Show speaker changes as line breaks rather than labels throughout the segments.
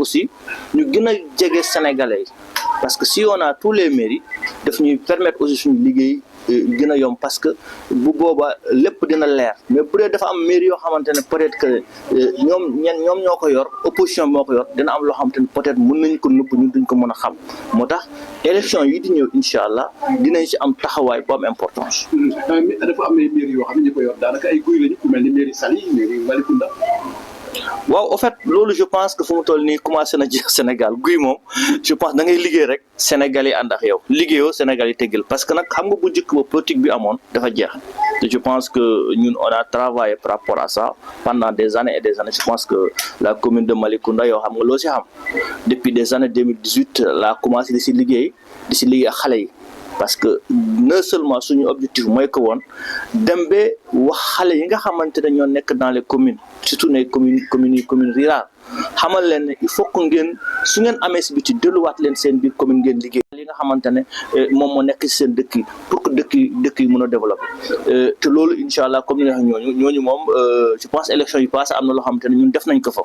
aussi ñu gën a jege sénégalais parce que si on a tous les mairies daf ñuy permettre aussi suñu liggéey gën a yomb parce que bu boobaa lépp dina leer mais bu dee dafa am mairie yoo xamante ne peut-être que ñoom ñoo ko yor opposition bi moo ko yor dina am loo xamante ne peut-être mën nañu ko nëbb ñun duñ ko mën a xam moo tax élection yi di ñëw incha allah dinañ si am taxawaay bu am importance.
dafa am ay mairie yoo xam ne ñu ko yor daanaka ay guy lañu ku mel ni mairie Saly mairie Malicounda.
waaw en fait loolu je pense que fu mu toll nii commencé na jeex Sénégal guy moom je pense da ngay liggéey rek Sénégal yi ànd ak yow liggéeyoo Sénégal yi teggil parce que nag xam nga bu njëkk ba politique bi amoon dafa jeex te je pense que ñun on a travaillé par rapport à ça pendant des années et des années je pense que la commune de Malicounda yow xam nga loo si xam depuis des années 2018 la commencé di si liggéey ak xale yi parce que non seulement suñu objectif mooy ko woon dem ba wax xale yi nga xamante ne ñoo nekk dans les communes surtout les communes rurales xamal leen ne il faut que ngeen su ngeen amee si biti delluwaat leen seen biir commune ngeen liggéey li nga xamante ne moom moo nekk si seen dëkk yi pour que dëkk yi mën a développer te loolu incha allah comme ni nga xam ñooñu moom je pense élection yi passé am na loo xamante ne ñun def nañ ko fa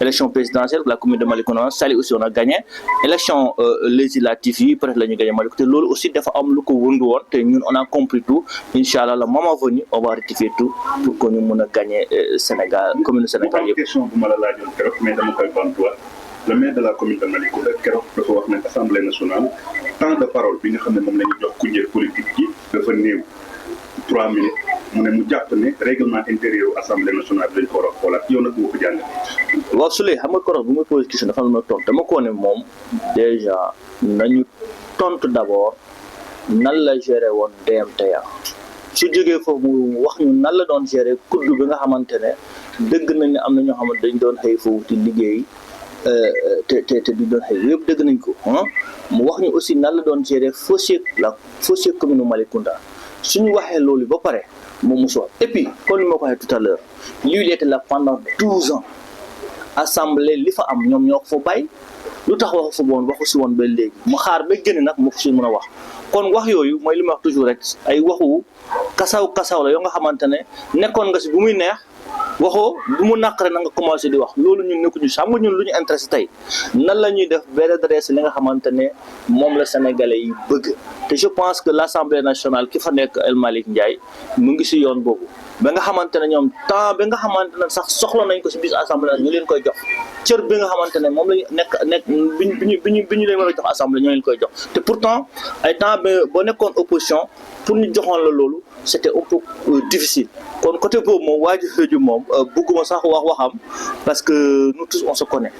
élection présidentielle la commune de Malicounda Saly aussi on a gagné élection législative yi peut-être la ñu gagné Malicounda te loolu aussi dafa am lu ko wëndu woon te ñun on a compris tout incha allah le moment venu on va rectifier tout pour que ñu mën a gagné Sénégal commune Sénégal yëpp.
question bu ma la laajoon keroog mais dama koy bantuwaat le maire de la commune de Malicounda keroog dafa wax ne assemblée nationale temps de parole bi nga xam ne moom la ñu jox kujje politique yi dafa néew 3 minutes mu ne mu jàpp ne règlement intérieur assemblée nationale dañ ko war a xoolaat yow nag moo ko jàng.
waaw su lee xam nga keroog bu muy posé question dafa am na tontu dama ko ne moom déjà nañu tontu d'abord nan la gérer woon DMTA su jógee foofu mu wax ñu nan la doon gérer kudd bi nga xamante ne dëgg nañ ne am na ñoo xamante dañ doon xëy foofu di liggéey te duñ doon xëy yëpp dëgg nañ ko mu wax ñu aussi nan la doon gérer foncier commune Malicounda suñu waxee loolu ba pare moom mosu wax et puis comme ni ma ko waxee tout à l'heure lui il était là pendant 12 ans assemblée li fa am ñoom ñoo ko fa bàyyi lu tax waxu fa woon waxu si woon ba léegi mu xaar ba génn nag moo ko si mën a wax kon wax yooyu mooy li ma wax toujours rek ay waxu kasaw la yoo nga xamante ne nekkoon nga si bu muy neex waxoo bu mu naqare na nga commencé di wax loolu ñun nekkuñu xam nga ñun lu ñu intéressé tey nan la ñuy def ba redresser li nga xamante ne moom la sénégalais yi bëgg te je pense que l'Assemblée nationale ki fa nekk El Malick Ndiaye mu ngi si yoon boobu ba nga xamante ne ñoom temps ba nga xamante ne sax soxla nañ ko si biir assemblée ñu leen koy jox cër bi nga xamante ne moom lañu nekk bi ñu leen war a jox assemblée ñoo leen koy jox te pourtant ay temps ba boo nekkoon opposition pour ñu joxoon la loolu c'était un peu difficile kon côté boobu moom waa ji moom bëgguma sax waxam parce que nous tous on se connaît